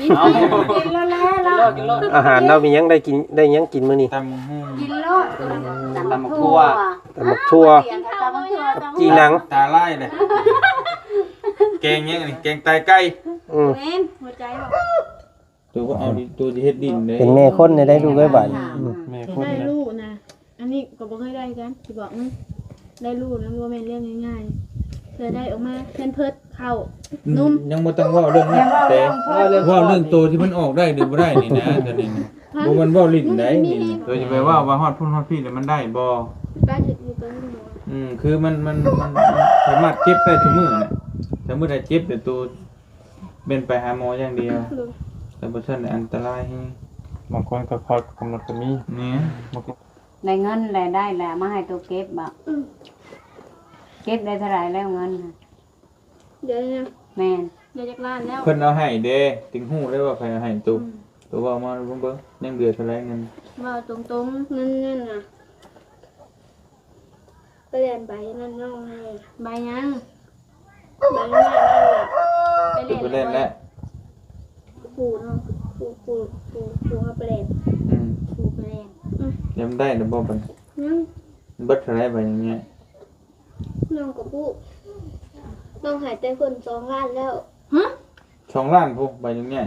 ກິນ ເອົາ ກິນແລ້ວແຫຼະ ກິນໂລດ ກິນໂລດ ອາຫານລາວມີຫຍັງ ໄດ້ກິນ ໄດ້ຫຍັງກິນມື້ນີ້? ຕຳບັກຫຸ່ງ ກິນໂລດ ຕຳບັກ ຕຳບັກຖົ່ວ ຖົ່ວ ຕຳບັກຖົ່ວ ຕຳບັກຖົ່ວ ກັບຈີ່ໜັງ ຕາລາຍເລີຍ ແກງຫຍັງນີ້? ແກງໄຕໄກ່ ອືມ ແມ່ນ ຫົວໃຈບໍ່? ໂຕກໍເອົາ ໂຕຊິເຮັດດິນເດ້ ເປັນແມ່ຄົນໄດ້ ໄດ້ລູກເອີຍ ບາດນີ້ ອືມ ແມ່ຄົນ ໄດ້ລູກນະ ອັນນີ້ກໍບໍ່ເຄີຍໄດ້ຄືກັນ ຊິບອກນຳ ໄດ້ລູກນະ ບໍ່ແມ່ນເລື່ອງງ່າຍໆ ເພື່ອໄດ້ອອກມາ ແພມເພີດ ເຂົ້າ ອືມ ນົມ ຍັງບໍ່ຕ້ອງເວົ້າເລື່ອງນັ້ນ ແຕ່ ເວົ້າເລື່ອງ ເວົ້າເລື່ອງໂຕທີ່ມັນອອກໄດ້ຫຼືບໍ່ໄດ້ນີ້ນະ ຕອນນີ້ນະ ບໍ່ແມ່ນເວົ້າຫຼິ້ນໃດ໋ນີ້ນະ ໂຕຈະໄປເວົ້າວ່າຮອດພຸ້ນຮອດພີ້ແລ້ວມັນໄດ້ບໍ່? ໄດ້ຢູ່ ອືມ ຄືມັນ ມັນ ມັນ ມັນສາມາດເຈັບໄດ້ທຸກມື້ນະ ຖ້າມື້ໃດເຈັບແລ້ວໂຕ ແມ່ນໄປຫາໝໍຢ່າງດຽວ ໂດຍ ແຕ່ບໍ່ທັນໄດ້ອັນຕະລາຍແຮງ ບາງຄົນກໍຄອດກຳນົດກໍມີ ແມ່ນ ໄດ້ເງິນແລ້ວ ໄດ້ແລ້ວ ມາໃຫ້ໂຕເກັບບໍ? ອືມ ເກັບໄດ້ເທົ່າໃດແລ້ວເງິນຫັ້ນ? ດຽວນີ້ນະ ແມ່ນ ໄດ້ຈັກລ້ານແລ້ວ? ເພິ່ນເອົາໃຫ້ເດ້ ຈຶ່ງຮູ້ໄດ້ວ່າໃຜເອົາໃຫ້ໂຕ ອືມ ໂຕເວົ້າມາເບິ່ງ ຍັງເຫຼືອເທົ່າໃດເງິນ? ເວົ້າຕົງໆ ເງິນນັ້ນນະ ໄປແລ່ນໃບນັ້ນນ້ອງໃຫ້ ໃບຫຍັງ? ໄປເລ່ນ ໄປເລ່ນແຫຼະ ຄູເນາະ ຄູ ຄູ ຄູ ຄູເຮົາໄປເລ່ນ ອືມ ຄູໄປເລ່ນ ອືມ ແລ້ວມັນໄດ້ແລ້ວບໍ່ບັດ? ຍັງ ເບິດເທົ່າໃດໃບຫຍັງໃຫຍ່? ນ້ອງກໍບໍ່ ນ້ອງໃຫ້ແຕ່ເພິ່ນສອງລ້ານແລ້ວ ຮະ ສອງລ້ານພຸ້ນ ໃບຫຍັງໃຫຍ່.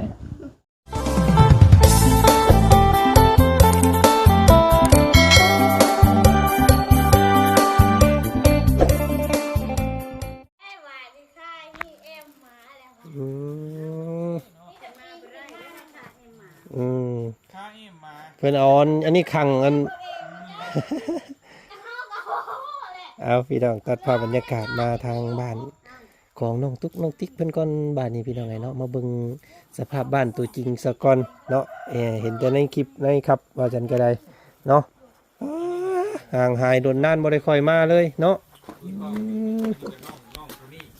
ອືມ ອືມ ເພິ່ນເອົາອັນ ອັນນີ້ຂັງ ອັນ ເອົາ ພີ່ນ້ອງ ຕັດພາບບັນຍາກາດມາທາງບ້ານ ຂອງນ້ອງຕຸກນ້ອງຕິກເພິ່ນກ່ອນ ບາດນີ້ພີ່ນ້ອງເອີຍເນາະ ມາເບິ່ງສະພາບບ້ານຕົວຈິງສາກ່ອນເນາະ ເຫັນແຕ່ໃນຄລິບໃນຄັບວ່າຊັ້ນກໍໄດ້ເນາະ ອ່າ ຫ່າງຫາຍດົນນານບໍ່ໄດ້ຄ່ອຍມາເລີຍເນາະ ອືມ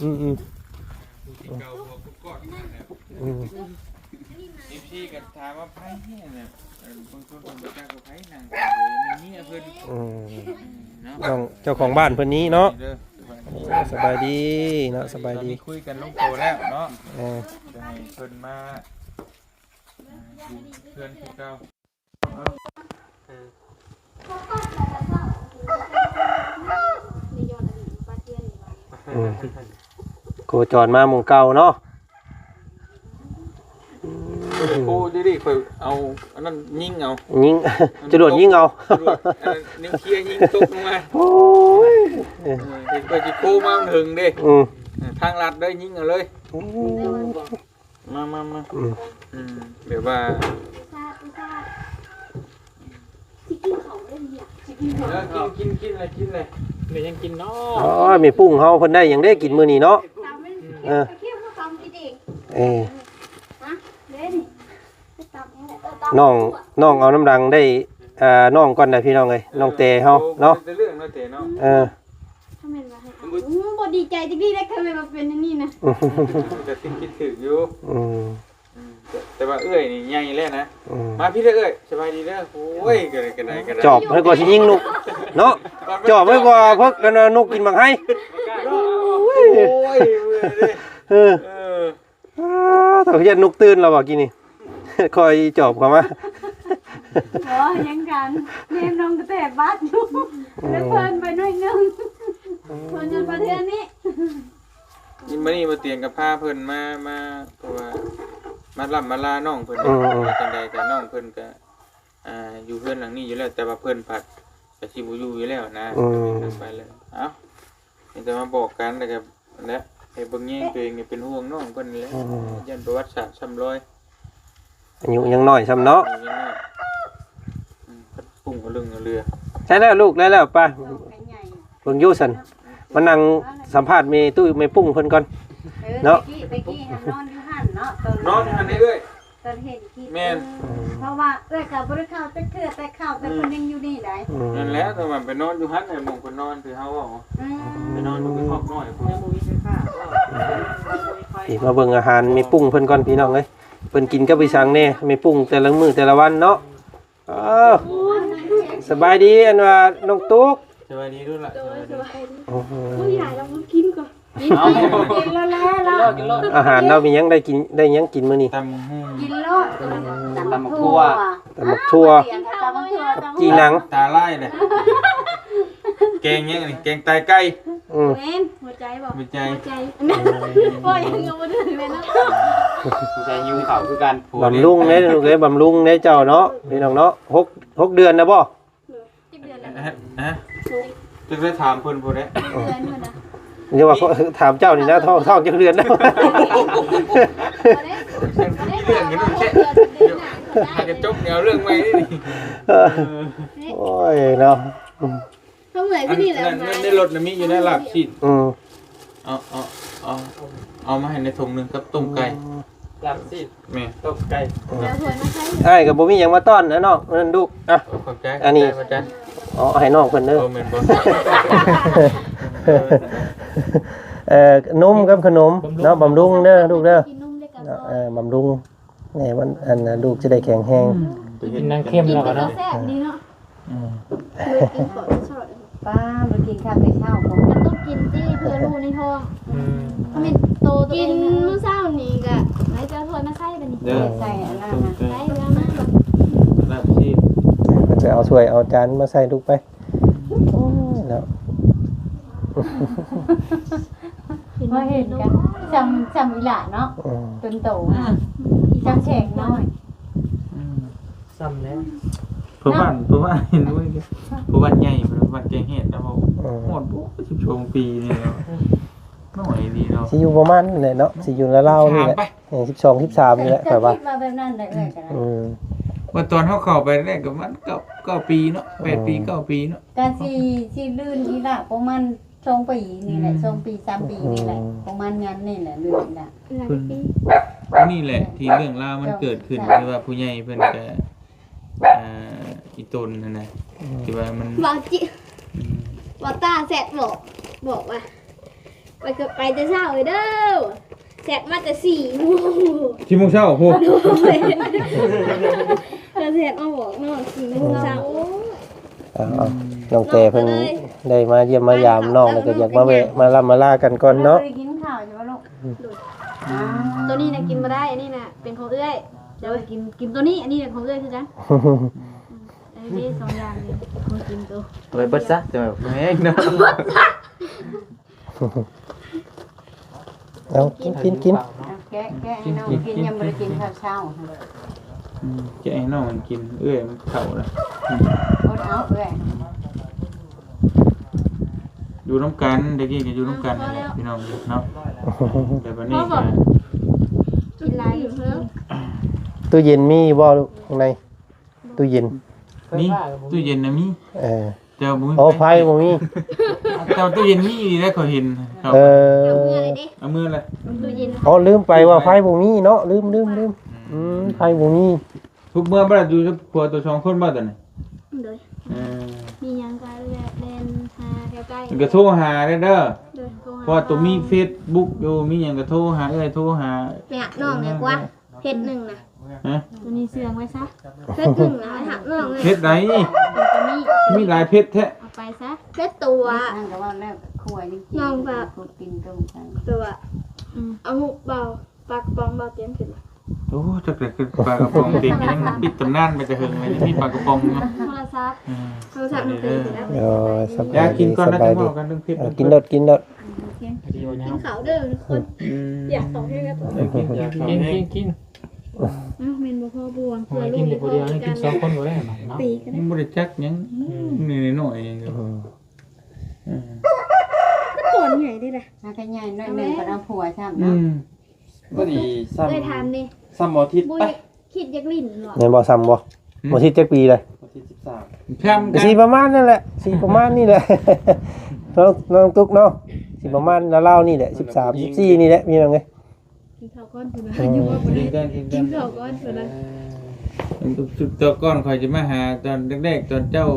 ອືມ ອືມ ອືມ ເອັຟຊີກໍຖາມວ່າໃຜແທ້ນະ ເອີ ເບິ່ງຄົນບໍ່ຈັກວ່າໃຜນັ່ງ ແມ່ນເມຍເພິ່ນ ອືມ ເນາະ ນ້ອງເຈົ້າຂອງບ້ານເພິ່ນນີ້ເນາະ ເດີ ໂອ້ ສະບາຍດີເນາະ ສະບາຍດີ ຕອນນີ້ຄຸຍກັນລົງໂຕແລ້ວເນາະ ເອີ ຈະໃຫ້ເພິ່ນມາ ເພື່ອນຄືເກົ່າ ອືມ ໂຄຈອນມາໝ່ອງເກົ່າເນາະ ໂອ້ ເດ ຂ້ອຍເອົາອັນນັ້ນຍິງເອົາ ຍິງ ຈະຫຼວດຍິງເອົາ ຈະຫຼວດ ອັນນັ້ນນິວເຄລຍຍິງຕົກລົງມາ ໂອ້ຍ ເອີ ເຫັນຂ້ອຍຊິໂຄມາມັນເຖິງເດ້ ອືມ ເອີ ທາງລັດເດ້ ຍິງເອົາເລີຍ ໂອ້ ມາ ມາ ມາ ອືມ ອືມ ແບບວ່າ ຊິກິນເຂົ້າໄດ້ນີ້ ຊິກິນເຂົ້າ ເອີ ກິນ ກິນ ກິນແຫຼະ ກິນແຫຼະ ແມ່ນຫຍັງກິນເນາະ ໂອ້ຍ ແມ່ປຸ້ງເຮົາເພິ່ນໄດ້ຫຍັງເດ້ກິນມື້ນີ້ເນາະ ຕຳ ເອີ ຕຳກິນເອງ ເອີ ຮະ ເດ້ນີ້ ຕຳ ນ້ອງ ນ້ອງເອົານ້ຳດັງໄດ້ ອ່າ ນ້ອງກ່ອນນະພີ່ນ້ອງເອີຍ ນ້ອງແຕເຮົາເນາະ ໂອ້ ເປັນເລື່ອງເນາະແຕເນາະ ເອີ ຄັນແມ່ນວ່າໃຫ້ ອືມ ບໍ່ດີໃຈຈັກດີ້ເດ້ ຄັນແມ່ນວ່າເປັນອັນນີ້ນະ ກໍຄິດ ຄິດຖືກຢູ່ ອືມ ອືມ ແຕ່ ແຕ່ວ່າເອື້ອຍນີ້ໃຫຍ່ແລ້ວນະ ອືມ ມາພີ້ເດີ້ເອື້ອຍ ສະບາຍດີເດີ້ ໂອ້ຍ ກໍໄດ້ ກໍໄດ້ ກໍໄດ້ ຈອບໃຫ້ກວ່າຊິຍິງນົກເນາະ ຈອບໃຫ້ກວ່າເພິກກັນນົກກິນໝາກໄຮ ໂອ້ຍ ໂອ້ຍ ເມື່ອຍເດ້ ເອີ ເອີ ອ້າ ເຂົາຢ້ານນົກຕື່ນແລ້ວວ່າກີ້ນີ້ ຄ່ອຍຈອບເຂົ້າມາ ບໍ່ຫຍັງກັນ ແນມນ້ອງກະແຕບາດຢູ່ ອືມ ແລ້ວເພິ່ນໄປໜ້ອຍໜຶ່ງ ເພິ່ນຢູ່ປະເທດນີ້ ນີ້ມື້ນີ້ບໍ່ຕຽງກໍພາເພິ່ນມາ ມາ ເພາະວ່າມາລ່ຳມາລານ້ອງເພິ່ນ ອືມໆ ຈັ່ງໃດກໍນ້ອງເພິ່ນກໍ ອ່າ ຢູ່ເຮືອນຫຼັງນີ້ຢູ່ແລ້ວ ແຕ່ວ່າເພິ່ນພັດກໍຊິບໍ່ຢູ່ຢູ່ແລ້ວນະ ອືມ ໄປແລ້ວ ເອົ້າ ມີແຕ່ມາບອກກັນ ແລ້ວກໍນັ້ນແຫຼະ ໃຫ້ເບິ່ງແຍງຕົວເອງນີ້ ເປັນຫ່ວງນ້ອງເພິ່ນນີ້ແຫຼະ ອືມ ຢ້ານປະຫວັດສາດຊ້ຳລອຍ ອາຍຸຍັງນ້ອຍຊ້ຳເນາະ ອາຍຸຍັງນ້ອຍ ອືມ ປຸ້ງອະລຶງອະເລືອ ໃຊ້ແລ້ວລູກ ໄດ້ແລ້ວ ໄປ ເບິ່ງຢູ່ຊັ້ນ ມານັ່ງສຳພາດແມ່ຕູ້ ແມ່ປຸ້ງເພິ່ນກ່ອນ ເອີ ເນາະ ແຕ່ກີ້ ແຕ່ກີ້ຫັ້ນນອນຢູ່ຫັ້ນເນາະ ຕອນ ນອນຢູ່ຫັ້ນເດ້ເອື້ອຍ ຕອນເຫັນຄລິບ ແມ່ນ ເອີ ເພາະວ່າເອື້ອຍກໍບໍ່ໄດ້ເຂົ້າຈັກເທື່ອ ແຕ່ເຂົ້າແຕ່ ອືມ ເພິ່ນຍັງຢູ່ນີ້ໄດ໋ ອືມ ນັ້ນແຫຼະ ແຕ່ວ່າໄປນອນຢູ່ຫັ້ນແຫຼະ ໝ່ອງເພິ່ນນອນທີ່ເຮົາເວົ້າ ອືມ ໄປນອນຢູ່ກັບຄອບນ້ອຍພຸ້ນ ນີ້ມາເບິ່ງອາຫານແມ່ປຸ້ງເພິ່ນກ່ອນພີ່ນ້ອງເອີຍ ເພິ່ນກິນກັບອີ່ສັງແດ່ ແມ່ປຸ້ງແຕ່ລະມື້ແຕ່ລະວັນເນາະ ເອີ ສະບາຍດີ ອັນວ່ານ້ອງຕຸກ ສະບາຍດີລູກຫຼານ ສະບາຍດີ ໂອ້ໂຫ ມື້ນີ້ຫຼາຍແລ້ວ ກິນກ່ອນ ກິນ ເອົາ ກິນແລ້ວແຫຼະ ກິນໂລດ ກິນໂລດ ອາຫານລາວມີຫຍັງ ໄດ້ກິນ ໄດ້ຫຍັງກິນມື້ນີ້? ຕຳບັກຫຸ່ງ ກິນໂລດ ຕຳບັກຖົ່ວ ຕຳບັກຖົ່ວ ຕຳບັກຖົ່ວ ກັບຈີ່ໜັງ ຕາລາຍເລີຍ ແກງຫຍັງນີ້ ແກງຕາຍໄກ່ ອືມ ແມ່ນ ຫົວໃຈບໍ່? ຫົວໃຈ ຫົວໃຈ ໂອ້ຍ ຍັງບໍ່ໄດ້ແມ່ນເນາະ ຫົວໃຈຫິວເຂົ້າຄືກັນ ບຳລຸງເດ້ລູກເອີຍ ບຳລຸງເດ້ເຈົ້າເນາະ ພີ່ນ້ອງເນາະ ຫົກ ຫົກເດືອນແລ້ວບໍ່? ຈັກເດືອນແລ້ວ? ຮະ? ຈັກໄດ້ຖາມເພິ່ນພຸ້ນແຫຼະ ເດືອນພຸ້ນນະ ຢ່າວ່າ ເອີ ຖາມເຈົ້ານີ້ນະ ທ້ອງ ທ້ອງຈັກເດືອນແລ້ວ ເລື່ອງກັນແທ້ ຫາກະຈົບແນວເລື່ອງໃໝ່ນີ້ ເອີ ໂອ້ຍເນາະ ເຮົາເມື່ອຍຄືນີ້ແຫຼະ ອັນນັ້ນ ໃນລົດນະມີຢູ່ໃນລາບຊີ້ນ ອືມ ເອົາ ເອົາ ເອົາ ເອົາມາໃຫ້ໃນຖົງໜຶ່ງກັບຕົ້ມໄກ່ ອືມ ລາບຊີ້ນ ແມ່ນ ຕົ້ມໄກ່ ແລ້ວເພິ່ນມາໃສ່ ອ້າຍກໍບໍ່ມີຫຍັງມາຕ້ອນນະນ້ອງ ນັ້ນລູກ ອ່ະ ຂອບໃຈ ອັນນີ້ ຂອບໃຈ ຂອບໃຈ ອໍ ໃຫ້ນ້ອງເພິ່ນເດີ ໂອ້ ແມ່ນບໍ່ ເອີ ນົມກັບຂະໜົມເນາະ ບຳລຸງເດີລູກເດີ ກິນນົມເລັກກະ ເອີ ບຳລຸງ ແນ່ ມັນ ອັນ ລູກຈະໄດ້ແຂງແຮງ ອືມ ກິນນ້ຳເຄັມແລ້ວກໍເນາະ ແຊບດີເນາະ ອືມ ເລີຍກິນເຂົ້າແຕ່ເຊົ້າ ປ້າ ບໍ່ກິນຂ້າວແຕ່ເຊົ້າບໍ່ ມັນຕ້ອງກິນຕິ ເພື່ອລູກໃນທ້ອງ ອືມ ຖ້າແມ່ນໂຕຕົວເອງ ກິນມື້ເຊົ້ານີ້ກະໃຫ້ເຈົ້າຖ້ວຍມາໃສ່ບັດນີ້ ເດີ ໃສ່ອັນນັ້ນນະ ໃສ່ເອົາມາ ລາບຊີ້ນ ເພິ່ນໄປເອົາຖ້ວຍເອົາຈານມາໃສ່ລູກໄປ ໂອ້ຍເນາະ ພໍເຫັນກະຊ່ຳ ຊ່ຳອີ່ຫຼ້າເນາະ ອືມ ຕົນໂຕ ອືມ ຊ່ຳແຂກນ້ອຍ ອືມ ຊ່ຳແລ້ວ ເພາະວ່າ ເພາະວ່າເຫັນ ເພາະວ່າໃຫຍ່ ເພາະວ່າແກງເຫັດນະ ອືມ ຮອດ ໂອ້ ສິບສອງປີນີ້ແລ້ວ ອືມ ນ້ອຍດີເນາະ ຊິຢູ່ປະມານນີ້ແຫຼະເນາະ ຊິຢູ່ລາວໆນີ້ແຫຼະ ເອີ ສິບສອງ ສິບສາມນີ້ແຫຼະ ຂ້ອຍວ່າ ຄິດມາແບບນັ້ນແຫຼະ ເອື້ອຍກໍໄດ້ ອືມ ວ່າຕອນເຮົາເຂົ້າໄປແລກກໍປະມານເກົ້າ ເກົ້າປີເນາະ ແປດປີ ເກົ້າປີເນາະ ກໍຊິ ຊິລື່ນອີ່ຫຼ້າປະມານ ສອງປີນີ້ແຫຼະ ອືມ ສອງປີສາມປີນີ້ແຫຼະ ອືມ ປະມານນັ້ນນີ້ແຫຼະ ຫຼືວ່າ ເພິ່ນ ອັນນີ້ແຫຼະທີ່ເລື່ອງລາວມັນເກີດຂຶ້ນ ທີ່ວ່າຜູ້ໃຫຍ່ເພິ່ນກະ ອ່າ ອີ່ຕົນຫັ້ນນະ ອືມ ທີ່ວ່າມັນ ເວົ້າຈິ ອືມ ເວົ້າຕາແຊດບອກ ບອກວ່າ ໄປກໍໄປແຕ່ເຊົ້າເດີ ແຊດມາແຕ່ສີ່ໂມງ ສີ່ໂມງເຊົ້າພຸ້ນ ໂດຍ ກໍແຊດມາບອກເນາະ ສີ່ໂມງເຊົ້າ ເອົາ ເອົາ ນ້ອງແຕເພິ່ນໄດ້ມາຢ້ຽມມາຢາມນ້ອງ ແລ້ວກໍຢາກມາແວະມາລ່ຳມາລາກັນກ່ອນເນາະ ບໍ່ໄດ້ກິນຂ້າວຢູ່ບໍ່ລູກ? ໂດຍ ອືມ ຕົວນີ້ນະກິນບໍ່ໄດ້ ອັນນີ້ນະເປັນຂອງເອື້ອຍ ດຽວກິນ ກິນຕົວນີ້ ອັນນີ້ນະຂອງເອື້ອຍຄືກັນ ອືມ ອັນນີ້ສອງຢ່າງນີ້ຂອງກິນໂຕ ເອົາໄປເບິດຊະ ຈະແມ່ນແຮງເນາະ. ເອົາ ກິນ ກິນ ກິນ ເອົາ ແກະ ແກະໃຫ້ນ້ອງກິນ ກິນ ຍັງບໍ່ໄດ້ກິນ ກິນ ກິນ ເຊົ້າໆ ອືມ ແກະໃຫ້ນ້ອງມັນກິນ ເອື້ອຍມັນເຖົ້າແລ້ວ ອືມ ອົດເອົາເອື້ອຍ ຢູ່ນຳກັນ ແຕ່ກີ້ກໍຢູ່ນຳກັນ ເອີ ພໍແລ້ວ ພີ່ນ້ອງເນາະ ແຕ່ບັດນີ້ກໍ ກິນຫຼາຍ ຕູ້ເຢັນມີບໍ່ລູກ ຂ້າງໃນ? ຕູ້ເຢັນ ມີ ຕູ້ເຢັນນະມີ ເອີ ແຕ່ບໍ່ມີ ໂອ້ ໄຟ ໄຟບໍ່ມີ ແຕ່ຕູ້ເຢັນມີອີ່ຫຼີໄດ໋ ຂ້ອຍເຫັນ ເອີ ເອົາເມືອເລີຍເດ້ ເອົາເມືອເລີຍ ຕູ້ເຢັນ ອໍ ລືມໄປວ່າໄຟບໍ່ມີເນາະ ລືມ ລືມ ລືມ ອືມ ອືມ ໄຟບໍ່ມີ ທຸກເມືອບໍ່ໄດ້ຢູ່ກັບຜົວໂຕສອງຄົນບໍ່ຕອນນີ້? ໂດຍ ເອີ ມີຫຍັງກໍແລ່ນຫາແຖວໃກ້ ກໍໂທຫາເດີ ໂດຍ ໂທຫາ ເພາະວ່າໂຕມີເຟສບຸກຢູ່ ມີຫຍັງກໍໂທຫາເອື້ອຍ ໂທຫາ ແມ່ນ້ອງດີກວ່າ ເຟສໜຶ່ງນະ ຮະ ໂຕນີ້ເຊື່ອງໄວ້ຊະ ເຟສໜຶ່ງນະ ຫານ້ອງເລີຍ ເຟສໃດ? ໂຕນີ້ ມີຫຼາຍເຟສແທ້ ເອົາໄປຊະ ເຟສຕົວະ ນັ້ນກໍວ່າແລ້ວ ຄົວຍັງກິນ ນ້ອງວ່າ ກິນຕົວະ ອືມ ເອົາຮູບເບົາ ປາກະປ໋ອງເບົາຕຽມຂຶ້ນ ໂອ້ ຈັກໄດ້ຂຶ້ນປາກະປ໋ອງຕິ ຍັງປິດຕຳນານໄປແຕ່ເຫິງເລີຍ ມີປາກະປ໋ອງເນາະ ໂທລະສັບ ອືມ ໂທລະສັບ ໂດຍ ສະບາຍດີ ຢາກິນກ່ອນ ສະບາຍດີ ເອົາກິນໂລດ ກິນໂລດ ກິນເຂົ້າເດີທຸກຄົນ ອືມ ຢາກເຂົ້າແຮງແລ້ວ ກິນ ກິນ ກິນ ກິນ ອືມ ແມ່ນບໍ່ພໍບ່ວງ ໂອ້ຍ ກິນແຕ່ຜູ້ດຽວ ກິນສອງຄົນບໍ່ໄດ້ເນາະ ຕີກັນ ຍັງບໍ່ໄດ້ຈັກຫຍັງ ອືມ ນີ້ນ້ອຍໆ ອືມ ອືມ ມັນຕອນໃຫຍ່ເດ້ລະ ຫາກະໃຫຍ່ໜ້ອຍໜຶ່ງ ເອົາແລ້ວ ກໍເອົາຜົວຊ້ຳ ອື ເນາະ ມ ພໍດີຊ້ຳ ເອື້ອຍຖາມນີ້ ຊ້ຳບໍ່ທິດ ບໍ່ຢາກ ຄິດຢາກຫຼິ້ນເນາະ ແມ່ນບໍ່ ຊ້ຳບໍ່? ຫືມ ບໍ່ທິດຈັກປີເລີຍ? ບໍ່ທິດສິບສາມ ຊ້ຳກັນ ຊິປະມານນັ້ນແຫຼະ ຊິປະມານນີ້ແຫຼະ ນ້ອງ ນ້ອງຕຸກເນາະ ຊິປະມານລາວໆນີ້ແຫຼະ ສິບສາມ ສິບສີ່ນີ້ແຫຼະ ພີ່ນ້ອງເອີຍ ກິນເຂົ້າກ່ອນພຸ້ນນະ ເອີ ຢູ່ບໍ່ໄດ້ ກິນກ່ອນ ກິນກ່ອນ ກິນເຂົ້າກ່ອນພຸ້ນນະ ເອີ ຕອນກ່ອນຂ້ອຍຈະມາຫາຕອນແລກໆ ຕອນເຈົ້າ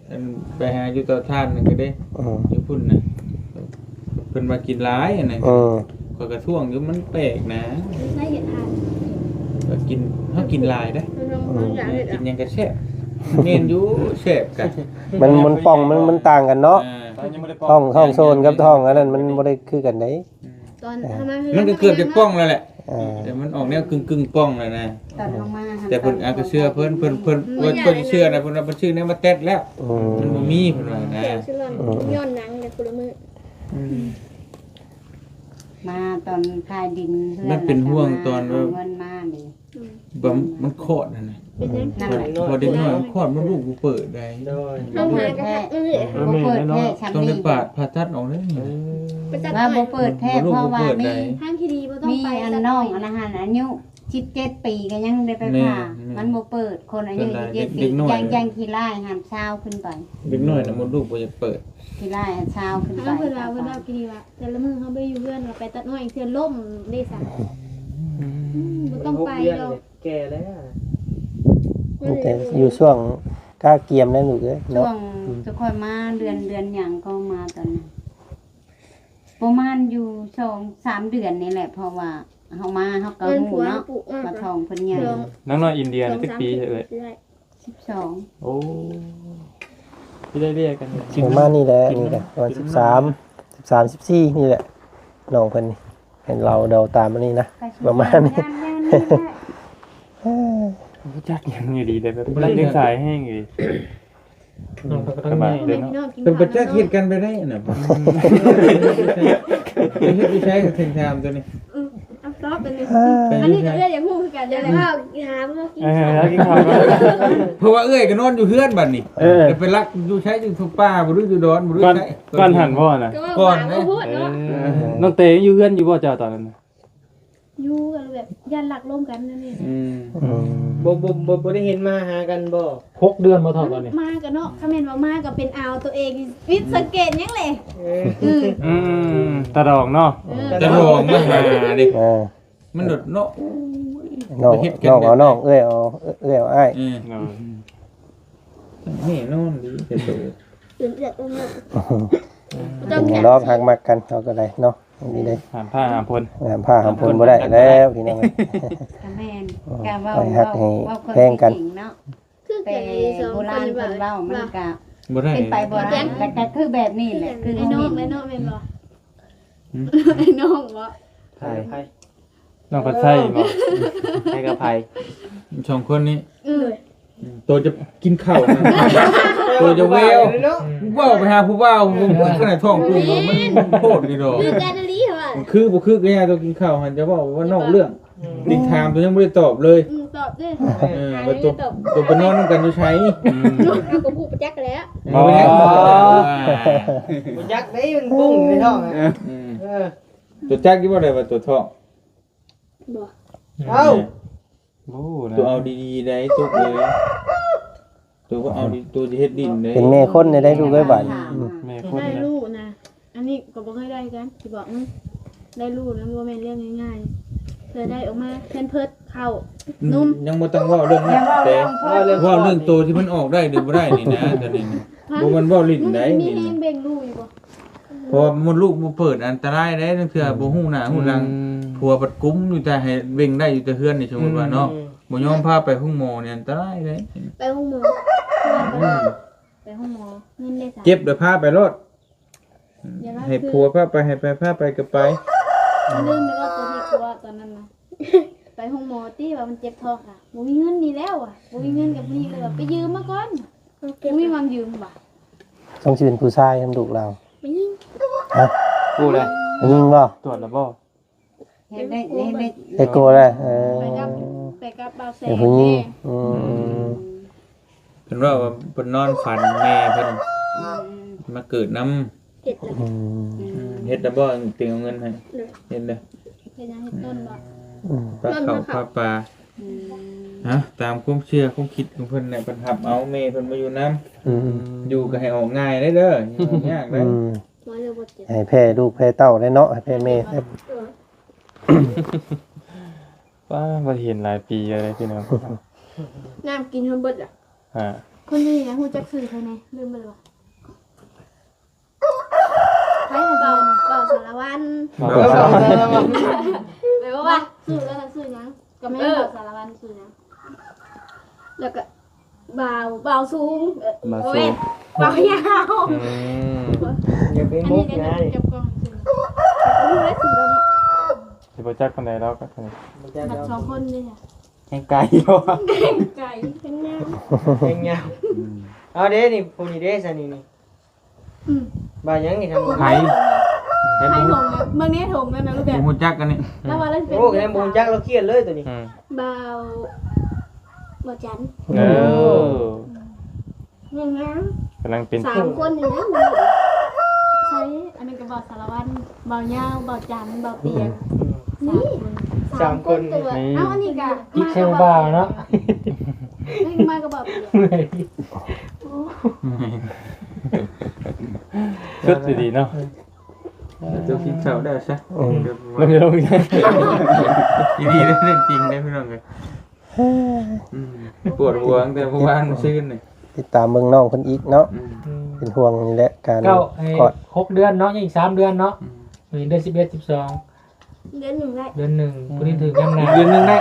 ອັນໄປຫາຢູ່ເຕົາຖ່ານນັ້ນກໍເດ້ ອືມ ຢູ່ພຸ້ນນະ ເພິ່ນວ່າກິນຫຼາຍອັນນັ້ນ ເອີ ຂ້ອຍກໍທ້ວງຢູ່ ມັນແປກນະ ໃຊ້ເຮັດຖ່ານ ກໍກິນ ເຮົາກິນຫຼາຍເດ້ ເອີ ກິນຫຍັງກໍແຊບ ແມ່ນຢູ່ ແຊບກະ ມັນ ມັນປ່ອງ ມັນ ມັນຕ່າງກັນເນາະ ອ່າ ຍັງບໍ່ໄດ້ປ່ອງ ທ້ອງ ທ້ອງໂຊນກັບທ້ອງອັນນັ້ນມັນບໍ່ໄດ້ຄືກັນເດ້. ອືມ ຕອນເຮົາມາ ມັນກໍເກືອບຈະປ່ອງແລ້ວແຫຼະ. ອ່າ ແຕ່ມັນອອກແນວກຶ່ງໆປ່ອງແລ້ວນະ. ຕອນເຮົາມາ ແຕ່ເພິ່ນອາດຈະເຊື່ອເພິ່ນ ເພິ່ນ ເພິ່ນ ເພິ່ນ ເພິ່ນຊິເຊື່ອນະ ເພິ່ນວ່າເພິ່ນຊື້ແນວມາແຕັດແລ້ວ. ອືມ ມັນບໍ່ມີເພິ່ນວ່ານະ. ແຕ່ວຊິລ້ອນ ອືມ ຍ້ອນໜັງແຕ່ຄົນລະມື້. ອືມ ມາຕອນຂາຍດິນເຮືອນ ມັນເປັນຫ່ວງຕອນວ່າ ເອົາເງິນມານີ້ ອືມ ວ່າມັນຄອດຫັ້ນນະ. ເປັນຫຍັງ? ນັ້ນແຫຼະ ພໍເດັກນ້ອຍມັນຄອດ ມັນລູກບໍ່ເປີດໄດ້. ໂດຍ ເຮົາຫາກະທັກເອີຍ ເອີ ບໍ່ເປີດແທ້ຊ່ຳນີ້ ຕ້ອງໄດ້ປາດ ຜ່າຕັດອອກເລີຍ. ເອີ ວ່າບໍ່ເປີດແທ້ ເພາະວ່າມີ ທາງທີ່ດີບໍ່ຕ້ອງໄປ ມີອັນນ້ອງອັນນັ້ນຫັ້ນ ອາຍຸສິບເຈັດປີກໍຍັງໄດ້ໄປຜ່າ ແມ່ນ ມັນບໍ່ເປີດ. ຄົນອາຍຸສິບເຈັດປີ ຢ່າງ ຢ່າງຂີ້ລ້າຍຫັ້ນຊາວຂຶ້ນໄປ. ເດັກນ້ອຍນະ ມົດລູກບໍ່ຢາກເປີດ ຂີ້ລ້າຍຫັ້ນຊາວຂຶ້ນໄປ. ເພິ່ນວ່າ ເພິ່ນວ່າກິນດີວ່າ ແຕ່ລະມື້ເຮົາໄປຢູ່ເຮືອນ ວ່າໄປຕັດອ້ອຍເທື່ອລົ້ມເດ້ຊະ. ອືມ ອືມ ບໍ່ຕ້ອງໄປດອກ ແກ່ແລ້ວ. ແຕ່ຢູ່ຊ່ວງກະກຽມແລ້ວລູກເອີຍເນາະ. ຊ່ວງ ອືມ ທຸກຄົນມາເດືອນ ເດືອນຫຍັງກໍມາຕອນນັ້ນ ປະມານຢູ່ສອງສາມເດືອນນີ້ແຫຼະ ເພາະວ່າເຮົາມາເຮົາກໍຮູ້ເນາະວ່າທ້ອງເພິ່ນໃຫຍ່. ນາງນ້ອຍອິນເດຍນີ້ຈັກປີເອີຍ? ສິບສອງ. ໂອ້ ທີ່ໄດ້ເລຍກັນ ປະມານນີ້ແຫຼະ ນີ້ກໍປະມານສິບສາມ ສິບສາມ ສິບສີ່ນີ້ແຫຼະ ນ້ອງເພິ່ນນີ້ ເຫັນລາວເດົາຕາມອັນນີ້ນະ ປະມານນີ້. ຮູ້ຈັກຫຍັງຢູ່ດີເດ້ ແບບລັກເດັກສາຍແຮງອີ່. ນ້ອງເພິ່ນກໍຕັ້ງໃຫຍ່ເດ້ເນາະ ເພິ່ນປະຈັກເຮັດກັນໄປໄດ້ນະ. ເຮັດຢູ່ໃສກໍເຖິງຖາມຕົວນີ້. ອືມ ອັນຕອບອັນນີ້ ອັນນີ້ກໍເອື້ອຍຢາກຮູ້ຄືກັນ. ຢາກເວົ້າຖາມວ່າກິນ ເອີ ກິນເຂົ້າ ເພາະວ່າເອື້ອຍກໍນອນຢູ່ເຮືອນບັດນີ້. ເອີ ແລ້ວໄປລັກຢູ່ໃສ ຢູ່ປ່າບໍ່ ຫຼືຢູ່ດອນບໍ່ ຫຼືໃສ ກ່ອນຫັ້ນບໍ່ນະ? ກ່ອນນະ. ເອີ ນ້ອງເຕຢູ່ເຮືອນຢູ່ບໍ່ເຈົ້າຕອນນັ້ນນະ? ຢູ່ກໍແບບຢ້ານລັກລົມກັນນັ້ນເອງ. ອືມ ອືມ ບໍ່ ບໍ່ ບໍ່ ບໍ່ໄດ້ເຫັນມາຫາກັນບໍ່? ຫົກເດືອນບໍ່ເທົ່າກັນນີ້ ມາກັນເນາະ. ຄັນແມ່ນວ່າມາກໍເປັນອາວຕົວເອງ ຜິດສັງເກດຫຍັງແຫຼະ. ເອີ ອືມ ອືມ ຕາດອງເນາະ. ເອີ ຕາດອງມາຫາເດ້. ເອີ ມັນໂດດເນາະ. ໂອ້ຍ ນ້ອງ ເຮັດກັນ ນ້ອງເອົານ້ອງ ເອື້ອຍເອົາ ເອື້ອຍເອົາອ້າຍ. ເອີ ແນ່ນອນດີແຕ່ໂຕ. ເປັນຫຍັງດອກ ຮັກມັກກັນເຮົາກໍໄດ້ເນາະ. ນີ້ເດ້ ຫ້າມພ້າຫ້າມພົນ ຫ້າມພ້າຫ້າມພົນບໍ່ໄດ້ແລ້ວພີ່ນ້ອງ. ກໍແມ່ນ ກໍເວົ້າ ໃຫ້ຮັກໃຫ້ແພງກັນເນາະ. ຄືແຕ່ໂບລານເພິ່ນເວົ້າມັນກໍບໍ່ໄດ້ ເປັນໄປບໍ່ໄດ້. ແລ້ວກໍຄືແບບນີ້ແຫຼະ ຄືນ້ອງ ໄອ້ນ້ອງແມ່ນບໍ່? ໄອ້ນ້ອງບໍ່? ໃຜ? ນ້ອງພັດໄຊບໍ່? ໃຜກັບໃຜ? ສອງຄົນນີ້. ເອີ ໂຕຈະກິນເຂົ້າຫັ້ນ ໂຕຈະແວວ ເວົ້າໄປຫາຜູ້ບ່າວ ຂະໜາດທ້ອງກຸ້ງມັນໂພດນີ້ດອກ. ຄືກັນອີ່ຫຼີວ່າ ຄືບໍ່ຄືກໍຢ່າ ໂຕກິນເຂົ້າຫັ້ນຈະເວົ້າວ່ານອກເລື່ອງ. ຕິດຖາມໂຕຍັງບໍ່ໄດ້ຕອບເລີຍ. ອືມ ຕອບເດ້. ເອີ ວ່າໂຕ ໂຕໄປນອນນຳກັນຢູ່ໃສ? ເຮົາກໍຮູ້ປະຈັກແລ້ວ. ບໍ່ ບໍ່ຈັກເດ້ ມັນປຸ້ງຢູ່ໃນທ້ອງ. ເອີ ໂຕຈັກຢູ່ບໍ່ໄດ້ວ່າໂຕທ້ອງ? ບໍ່. ເອົ້າ ໂອ້ ໂຕເອົາດີໆໄດ໋ຕຸກເອີຍ. ໂຕບໍ່ເອົາດີ ໂຕຈະເຮັດດິນເດ້. ເປັນແມ່ຄົນໄດ້ລູກເອີຍບາດນີ້. ອືມ ແມ່ຄົນໄດ້ລູກນະ ອັນນີ້ກໍບໍ່ເຄີຍໄດ້ຄືກັນ ຊິບອກເນາະ. ໄດ້ລູກນະບໍ່ແມ່ນເລື່ອງງ່າຍໆ ເພື່ອໄດ້ອອກມາ ແພມເພີດ ເຂົ້າ ອືມ ນົມ. ຍັງບໍ່ຕ້ອງເວົ້າເລື່ອງນັ້ນ ແຕ່ເວົ້າເລື່ອງໂຕທີ່ມັນອອກໄດ້ຫຼືບໍ່ໄດ້ນີ້ນະ ຕອນນີ້ນະ ບໍ່ແມ່ນເວົ້າຫຼິ້ນໄດ໋. ມີແຮງເບັ່ງລູກຢູ່ບໍ່? ເພາະວ່າມົດລູກບໍ່ເປີດອັນຕະລາຍເດ້ ລາງເທື່ອບໍ່ຮູ້ໜ້າຮູ້ຫຼັງ. ອືມ ຜົວພັດກຸມຢູ່ແຕ່ໃຫ້ເບັ່ງໄດ້ຢູ່ແຕ່ເຮືອນນີ້ ສົມມຸດວ່າເນາະ. ອືມ ບໍ່ຍອມພາໄປໂຮງໝໍນີ້ອັນຕະລາຍເດ້. ໄປໂຮງໝໍ ອືມ ໄປໂຮງໝໍ ເງິນເດ້ຊະ? ເຈັບແລ້ວພາໄປໂລດ. ໃຫ້ຜົວພາໄປ ໃຫ້ໃຜພາໄປກໍໄປ. ລືມໄປວ່າຕົວທີ່ຜົວຕອນນັ້ນນະ ໄປໂຮງໝໍຕິວ່າມັນເຈັບທ້ອງ. ບໍ່ມີເງິນນີ້ແລ້ວ ບໍ່ມີເງິນກັບຜູ້ນີ້ເລີຍ ໄປຢືມມາກ່ອນ. ບໍ່ມີຫວັງຢືມວ່າ ສົງຊິເປັນຜູ້ຊາຍນຳລູກລາວ. ຜູ້ຍິງ. ຮະ? ຮູ້ແລ້ວ. ຜູ້ຍິງບໍ່? ຕວດແລ້ວບໍ່? ເຮັດໄດ້ ເຮັດໄດ້ ເຮັດໂກແລ້ວ. ເອີ ໄປກັບ ໄປກັບບ່າວແສງ. ເປັນຜູ້ຍິງ. ອືມ ເພິ່ນເວົ້າວ່າເພິ່ນນອນຝັນແມ່ເພິ່ນ ອືມ ມາເກີດນຳ. ເຮັດແລ້ວ. ອືມ ເຮັດແລ້ວບໍ່? ເຕັງເອົາເງິນໃຫ້. ເຮັດແລ້ວ. ເຮັດຫຍັງ? ເຮັດຕົ້ນບໍ່? ອືມ ປາເຂົ້າ ຕົ້ນ ປາປາ. ອືມ ຮະ ຕາມຄວາມເຊື່ອຄວາມຄິດຂອງເພິ່ນແຫຼະ ເພິ່ນຮັບເອົາແມ່ເພິ່ນມາຢູ່ນຳ. ອືມ ຢູ່ກໍໃຫ້ອອກງ່າຍເດີ ເດີ ຢ່າອອກຍາກເດີ. ອືມ ໃຫ້ແຜ່ລູກແຜ່ເຕົ້າໄດ້ເນາະ ໃຫ້ແຜ່ແມ່. ປ້າ ບໍ່ເຫັນຫຼາຍປີແລ້ວເດ້ພີ່ນ້ອງ. ນ້ຳກິນຈົນເບິດລະ. ອ່າ ຄົນນີ້ນະ ຮູ້ຈັກຊື່ໃຜແດ່? ລືມເບິດລະ. ໃຜນະ? ບ່າວ ບ່າວສາລະວັນ. ບ່າວສາລະວັນ. ແປວ່າ ຊື່ລະ ຊື່ຫຍັງ? ກໍແມ່ນ ເອີ ບ່າວສາລະວັນຊື່ຫຍັງ? ແລ້ວກໍບ່າວ ບ່າວສູງ ເອີ ບໍ່ແມ່ນ ບ່າວຍາວ. ອືມ ຢ່າໄປມຸກນະ ອັນນີ້ກໍຈັບກ້ອງຊື່ ຮູ້ແລ້ວຊິໂດນເນາະ ຊິບໍ່ຈັກປານໃດດອກ ບັດສອງຄົນນີ້ ແຮງໄກຢູ່ ແຮງໄກ ແຮງຍາວ ແຮງຍາວ ອືມ ເອົາເດ້ນີ້ ຜູ້ນີ້ເດ້ຊະນີ້ ນີ້ ອືມ ບ່າວຫຍັງນີ້ ທຳ ໄຜ ໄຜຖົງນະ ເບິ່ງແນ່ຖົງນັ້ນນະ ຮູ້ແບບ ບໍ່ຮູ້ຈັກອັນນີ້ ລາວວ່າລາວຊິເປັນ ໂອ້ ກະຍັງບໍ່ຮູ້ຈັກ ລາວຄຽດເລີຍໂຕນີ້ ອືມ ບ່າວ ບ່າວຈັນ ເອີ ອືມ ຍັງ ກຳລັງເປັນ ສາມຄົນນີ້ນະ ໃຊ່ ອັນນີ້ກໍບ່າວສາລະວັນ ບ່າວຍາວ ບ່າວຈັນ ບ່າວປຽກ ອືມ ສາມຄົນ ສາມຄົນ ນີ້ ເອົາ ອັນນີ້ກະ ອີກເຊີງບ່າວເນາະ ນີ້ມາກັບບ່າວປຽກ ເມື່ອຍ ສຸດດີເນາະ ເອີ ເຈົ້າກິນເຂົ້າແລ້ວຊະ ອືມ ລົງ ລົງ ອີ່ຫຼີເດ້ ເລື່ອງຈິງເດ້ພີ່ນ້ອງເອີຍ ອືມ ປວດຫົວຕັ້ງແຕ່ມື້ວານມື້ຊືນນີ້ ຕິດຕາມເບິ່ງນ້ອງເພິ່ນອີກເນາະ ອືມ ເປັນຫ່ວງນີ້ແຫຼະ ການ ເກົ້າ ໄອ້ ກອດ ຫົກເດືອນເນາະ ຍັງອີກສາມເດືອນເນາະ ອືມ ນີ້ເດືອນສິບເອັດ ສິບສອງ ເດືອນໜຶ່ງໄດ້ ເດືອນໜຶ່ງ ອືມ ຜູ້ນີ້ຖືກຍາມໜາວ ເດືອນໜຶ່ງໄດ້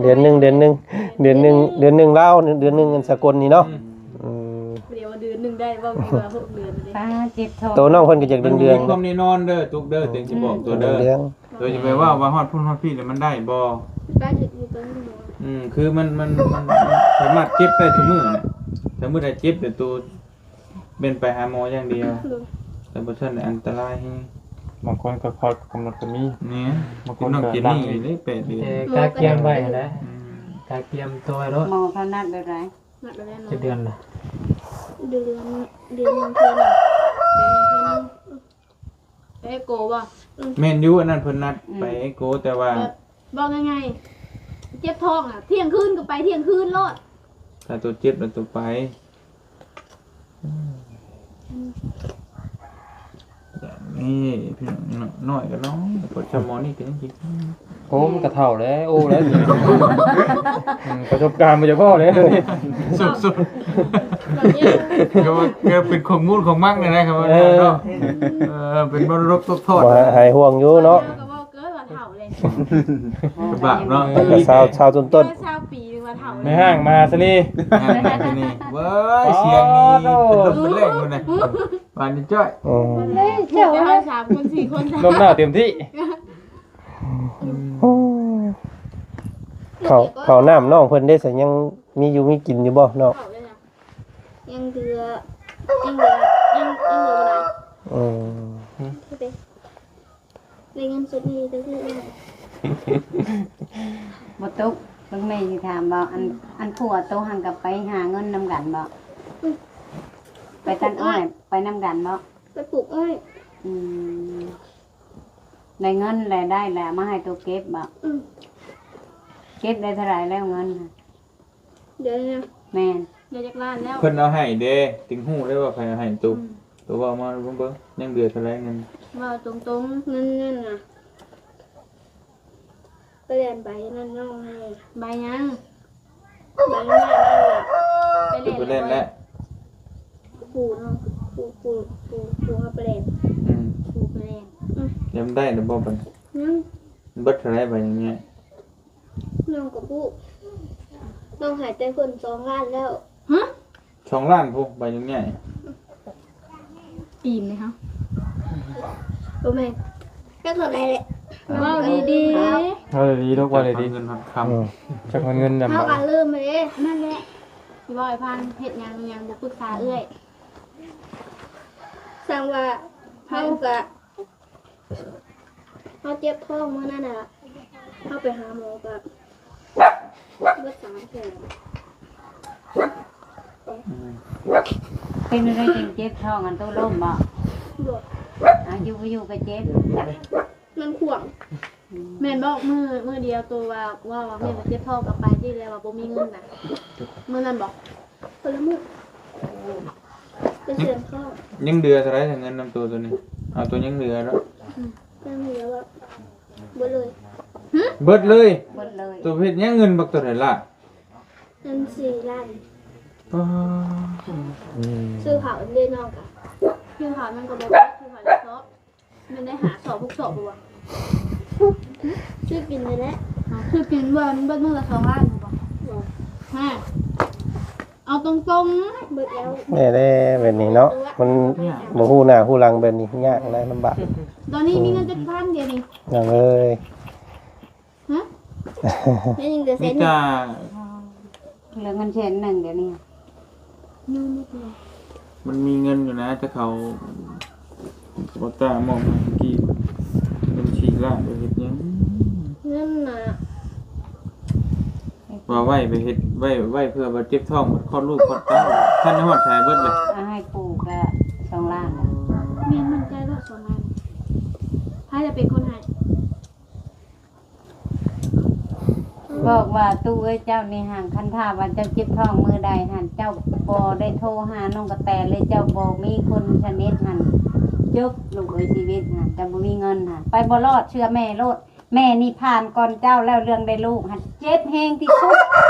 ເດືອນໜຶ່ງ ເດືອນໜຶ່ງ ເດືອນໜຶ່ງ ເດືອນໜຶ່ງລາວ ເດືອນໜຶ່ງອັນສາກົນນີ້ເນາະ ອືມ ອືມ ດຽວວ່າເດືອນໜຶ່ງໄດ້ ເວົ້າຄືວ່າຫົກເດືອນເລີຍ ປ້າ ເຈັດທ້ອງ ໂຕນ້ອງເພິ່ນກໍຢາກເດືອງໆ ມີຄວາມແນ່ນອນເດີ ຕຸກເດີ ຈຶ່ງຊິບອກໂຕເດີ ເດືອງ ໂດຍຈະໄປເວົ້າວ່າຮອດພຸ້ນຮອດພີ້ແລ້ວມັນໄດ້ບໍ່? ໄດ້ຢູ່ ຢູ່ຕົວນີ້ບໍ່? ອືມ ຄືມັນ ມັນ ມັນ ມັນສາມາດເຈັບໄດ້ທຸກມື້ນະ ຖ້າມື້ໃດເຈັບແລ້ວໂຕແມ່ນໄປຫາໝໍຢ່າງດຽວ ໂດຍ ແຕ່ບໍ່ຊັ້ນອັນຕະລາຍແຮງ ບາງຄົນກໍຄອດກຳນົດກໍມີ ແມ່ນ ບາງຄົນກໍດັງອີກເດ້ ແປດເດືອນ ແຕ່ກະກຽມໄວ້ຫັ້ນແຫຼະ ອືມ ກະກຽມໂຕໄວ້ໂລດ ໝໍເຂົານັດແບບໃດ? ນັດແບບໃດ? ຈັກເດືອນລະ? ເດືອນ ເດືອນໜຶ່ງເທື່ອໜຶ່ງ ເດືອນໜຶ່ງເທື່ອໜຶ່ງ. ເອໂກບໍ່? ອືມ ແມ່ນຢູ່ ອັນນັ້ນເພິ່ນນັດ ອືມ ໄປເອໂກ ແຕ່ວ່າ ແບບ ເວົ້າງ່າຍໆ ເຈັບທ້ອງອະ ທ່ຽງຄືນກໍໄປທ່ຽງຄືນໂລດ ຖ້າໂຕເຈັບແລ້ວໂຕໄປ ອືມ ອືມ ນີ້ພີ່ນ້ອງ ນ້ອຍກໍນ້ອຍ ພໍຈຳໝໍນີ້ກໍຍັງກິນ ໂອ້ ມັນກໍເຖົ້າແລ້ວ ໂອ້ແລ້ວ ອືມ ປະສົບການບໍ່ຢາກເວົ້າແລ້ວ ສຸດໆ ກໍ ກໍເປັນຂອງມູນຂອງມັງນີ້ນະ ຄັບ ເອີ ເນາະ ເອີ ເປັນມໍລະດົກຕົກທອດ ຫາຍຫ່ວງຢູ່ເນາະ ກໍເວົ້າເກີນວ່າເຖົ້າເລີຍ ບາບເນາະ ເອີ ຊາວ ຊາວຕົ້ນໆ ຊາວປີວ່າເຖົ້າ ແມ່ຮ້າງມະຫາສະເໜ່ ແມ່ຮ້າງມະຫາສະເໜ່ ເວີ້ຍ ສຽງນີ້ເປັນລົມເປັນແລງພຸ້ນນະ ຫວານຈ້ອຍ ອືມ ເຈົ້າເຮົາສາມຄົນສີ່ຄົນ ລົມໜາວເຕັມທີ່ ອືມ ເຂົ້າ ເຂົ້ານ້ຳນ້ອງເພິ່ນເດ້ ຍັງມີຢູ່ມີກິນຢູ່ບໍ່ນ້ອງ? ເຂົ້າເລີຍນະ ຍັງເຫຼືອ ຍັງເຫຼືອ ຍັງ ຍັງເຫຼືອບໍ່ຫຼາຍ ອືມ ໄດ້ເງິນສຸດນີ້ໄດ້ເທົ່າໃດ? ບໍ່ຕົກ ເບິ່ງແມ່ຊິຖາມບໍ່ ອັນ ອັນຜົວໂຕຫັ້ນກໍໄປຫາເງິນນຳກັນບໍ່? ອືມ ໄປຕັດອ້ອຍ ໄປນຳກັນບໍ່? ໄປປູກອ້ອຍ ອືມ ໄດ້ເງິນແລ້ວ ໄດ້ແລ້ວ ເອົາມາໃຫ້ໂຕເກັບບໍ່? ອືມ ເກັບໄດ້ເທົ່າໃດແລ້ວເງິນ? ເດີນະ ແມ່ນ ເດີນຈັກລ້ານແລ້ວ ເພິ່ນເອົາໃຫ້ເດ້ ຈຶ່ງຮູ້ໄດ້ວ່າໃຜເອົາໃຫ້ຕຸ ອືມ ໂຕເວົ້າມາເບິ່ງ ຍັງເຫຼືອເທົ່າໃດເງິນ? ເວົ້າຕົງໆ ເງິນນັ້ນນະ ໄປແລ່ນໃບນັ້ນນ້ອງໃຫ້ ໃບຫຍັງ? ໃບນັ້ນນະ ໄປແລ່ນແລ້ວ ຜູ້ນ້ອງ ຜູ້ ຜູ້ ຜູ້ ຜູ້ເຮົາໄປແລ່ນ ອືມ ຜູ້ໄປແລ່ນ ອືມ ແລ້ວມັນໄດ້ແລ້ວບໍ່ບັດນີ້? ຍັງ ມັນເບິດເທົ່າໃດໃບນີ້? ນ້ອງກໍຮູ້ ນ້ອງໃຫ້ແຕ່ເພິ່ນສອງລ້ານແລ້ວ ຮະ ສອງລ້ານພຸ້ນ ໃບໃຫຍ່ໆ ອີ່ມເລີຍເຮົາ ບໍ່ແມ່ນ ຈັກເທົ່າໃດແຫຼະ ເວົ້າດີໆ ເວົ້າດີໆ ລູກ ເວົ້າດີໆ ເງິນຮອດຄຳ ອືມ ຈັກເງິນນຳ ເຮົາກໍລືມເດ້ ນັ້ນແຫຼະ ຊິເວົ້າໃຫ້ຟັງ ເຮັດຫຍັງຫຍັງບໍ່ປຶກສາເອື້ອຍ ສ້າງວ່າເຮົາກໍ ເຮົາເຈັບທ້ອງມື້ນັ້ນນະ ເຮົາໄປຫາໝໍກໍເບິດສາມແສນ ອືມ ເປັນແນວໃດຈຶ່ງເຈັບທ້ອງ ອັນໂຕລົ້ມບໍ່? ບໍ່ ອາ ຢູ່ບໍ່ຢູ່ກໍເຈັບ ມັນຂວ້າງ ອືມ ແມ່ນບໍ່? ມື້ ມື້ດຽວໂຕວ່າ ເວົ້າວ່າແມ່ວ່າເຈັບທ້ອງ ກໍໄປທີ່ແລ້ວວ່າບໍ່ມີເງິນນະ ມື້ນັ້ນບໍ່? ຄົນລະມື້ ໄປເຊື່ອງທ້ອງ ຍັງເຫຼືອເທົ່າໃດ ເງິນນຳໂຕໂຕນີ້? ເອົາໂຕຍັງເຫຼືອເນາະ ອືມ ຍັງເຫຼືອວ່າ ເບິດເລີຍ ຫຶ? ເບິດເລີຍ ເບິດເລີຍ ໂຕເຮັດຫຍັງເງິນບັກໂຕນັ້ນລະ? ເງິນສີ່ລ້ານ ປາ ອືມ ຊື້ເຂົ້າເດ້ນ້ອງກະ ຊື້ເຂົ້າມັນກໍບໍ່ພໍ ຊື້ເຂົ້າຈັກສອບ ແມ່ນໄດ້ຫ້າສອບຫົກສອບບໍ່ວະ? ຊື້ກິນນີ້ແຫຼະ ຊື້ກິນເບິດ ເບິດມື້ລະສອງລ້ານບໍ່? ບໍ່ ຮະ ເອົາຕົງໆ ເບິດແລ້ວ ແນ່ໆ ແບບນີ້ເນາະ ມັນບໍ່ຮູ້ໜ້າຮູ້ຫຼັງ ແບບນີ້ຍາກນະ ລຳບາກ. ຕອນນີ້ມີເງິນຈັກພັນດຽວນີ້ ຍັງເລີຍ ຮະ? ຍັງເຫຼືອແສນໜຶ່ງ ມີແຕ່ ເຫຼືອເງິນແສນໜຶ່ງດຽວນີ້ ຍັງບໍ່ເຫຼືອ ມັນມີເງິນຢູ່ນະ ແຕ່ເຂົາ ໂຄຕ້າມອບໃຫ້ກີ້ ເງິນສີ່ລ້ານ ໄປເຮັດຫຍັງ? ເງິນນະ ວ່າໄວ້ໄປເຮັດ ໄວ້ ໄວ້ເພື່ອວ່າເຈັບທ້ອງ ບັດຄອດລູກຄອດເຕົ້າ ທັນໄດ້ຮອດໃສເບິດເລີຍ. ເອົາໃຫ້ປູກະສອງລ້ານ. ແມ່ນໝັ້ນໃຈໂລດ ສອງລ້ານ ໃຜລະເປັນຄົນໃຫ້? ບອກວ່າ ຕູ້ເອີຍ ເຈົ້ານີ້ຫັ້ນ ຄັນຖ້າວ່າເຈົ້າເຈັບທ້ອງມື້ໃດຫັ້ນ ເຈົ້າບໍ່ໄດ້ໂທຫານ້ອງກະແຕເລີຍ ເຈົ້າບໍ່ມີຄົນສະໜິດຫັ້ນ ຈົບລູກເອີຍ ຊີວິດຫັ້ນ ເຈົ້າບໍ່ມີເງິນຫັ້ນ ໄປບໍ່ລອດ ເຊື່ອແມ່ໂລດ. ແມ່ນີ້ຜ່ານກ່ອນເຈົ້າແລ້ວ ເລື່ອງໄດ້ລູກຫັ້ນ ເຈັບແຮງທີ່ສຸດ